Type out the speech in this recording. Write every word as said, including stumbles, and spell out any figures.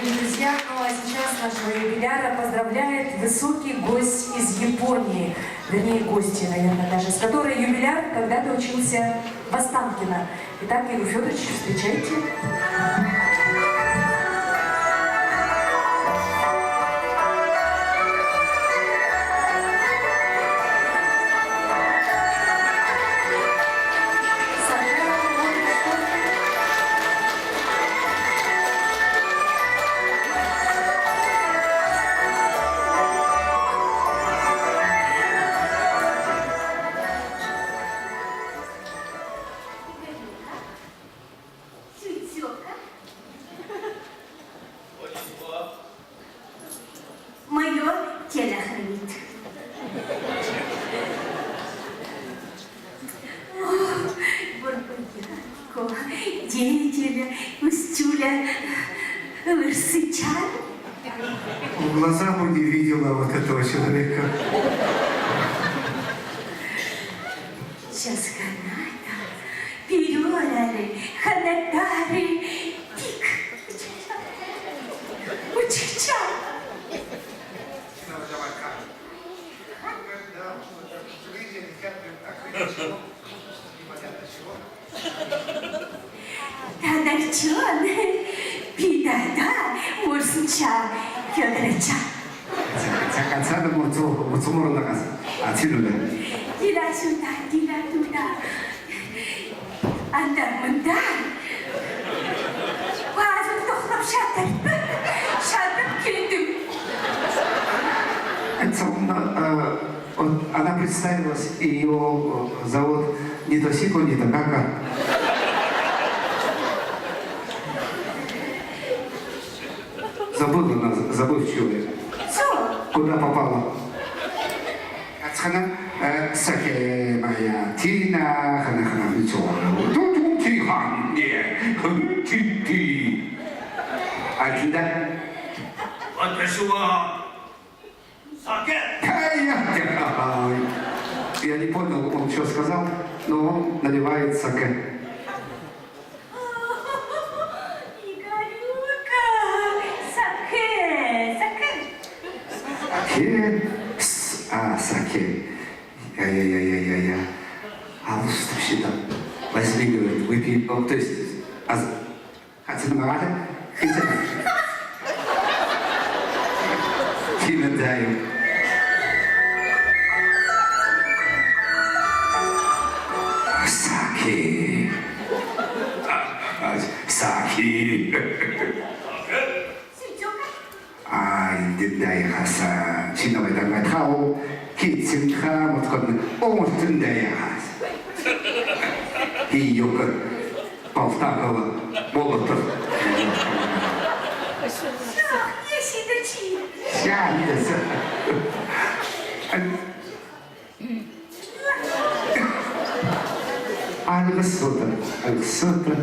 Друзья, ну а сейчас нашего юбиляра поздравляет высокий гость из Японии, вернее, гостья, наверное, даже, с которой юбиляр когда-то учился в Останкино. Итак, Игорь Фёдорович, встречайте. Тётёка. Мое тело хранит. О, бурбаярка, деділи, устюля, ылырсычар. В глаза бы не видела вот этого человека. Час ханада, пирёрары, ханаттары, пик. Учича. Тадарчон, пидада, мурсынча, Фёдорыча. Ча-, ча-, чакатса да мурсу, мурсу мурында хас. А син ӱле. Кира сюда, кира туда. Анда-мында. Пазым тохтап чатыр. Чатып килдім. Соңында, э, Вот она представилась, и её, э, зовут не то Сико, не то Кака. Забыла она, забывчивая. Чё? Куда попала? Ат хана, э, саке моя, тина, хана, хана, ну чё? Ту, ту, ти, хан, не, хм, ти, ти. Алтында. Вот и всё. Саке! Ай, я, я, ай. Я не понял, он что сказал, но он наливает саке. Игорюка! Саке! Саке! Саке? С-, а, саке. Я, я, я, я, я, я. А, ну что ж там? Возьми, говорит, выпей. Ну, то есть, а, Хатсыны мағады? Хитсіні. Тимедайым. Саки. А, а, саки. Ай, диндай хаса, чиновайдан айтха ол, китсін ха, мутхын, омыртындай хас. И ёкы, палтакылы, молотыр. Шах, не сидачи. Шах, не сидачи. Алғыс отыр, алғыс отыр.